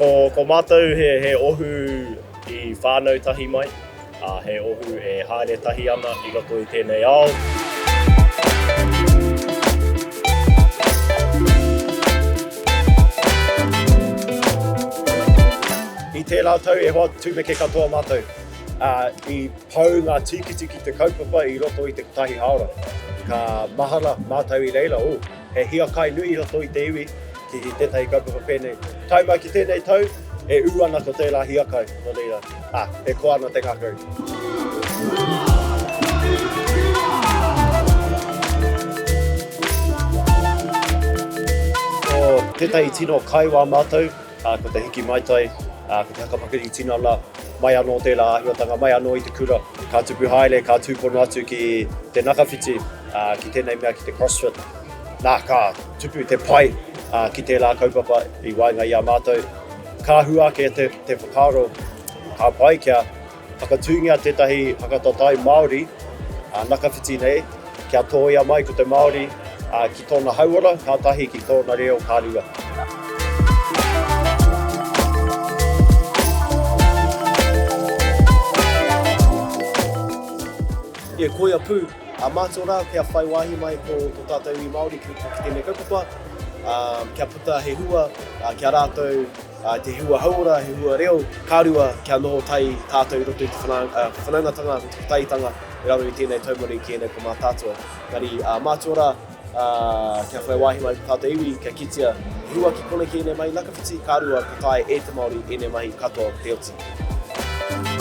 Ko mātou he, he ohu i whānau tahi mai, ā, he ohu e haere tahi ana i roto i tēnei ao. I tērā tau e hoa tumeke katoa mātou, ā, i pau ngā tīkiti ki te kaupapa i roto i te kotahi hāora. Ka mahara mātou i reira, oh, he hiakai nui i roto i te iwi ki tētahi kaupapa pēnei. Tae mai ki tēnei tau, e ū ana ko tērā hiakai, nō reira, ā, e koa ana te ngākau. Ko tētahi tino kai wā mātou, ā, ko te hiki maitai, ā, ko te hakapakari tinana, mai anō tērā āhuatanga, mai anō i te kura, ka tupu haere, ka tūpono atu ki te nakawhiti, ā, ki tēnei mea ki te crossfit. Nā, ka tupu te pai, ā, ki tērā kaupapa i waenga i a mātou. Ka hua ake te, te whakaaro, ka pai kia whakatūngia tētahi whakataetae Māori, ā, nakawhiti nei, kia tōia mai ko te Māori, ā, ki tōna hauora, ka tahi, ki tōna reo, ka rua. E koia pū, ā, mātua rā kia whai wāhi mai ko tō tātou iwi Māori ki, ki tēnei kaupapa, ā, kia puta he hua, ā, ki a rātou, ā, te hua hauora, he hua reo, ka rua kia noho tahi tātou i roto i te whanaungatanga me te kotahitanga i raro i tēnei taumanu ki ēnei ko Mātaatua. Engari, ā, mātua rā, ā, kia whai wāhi mai tātou iwi, kia kitea he hua ki konei ki ēnei mahi nakawhiti, ka rua ka taea e te Māori ēnei mahi katoa te oti.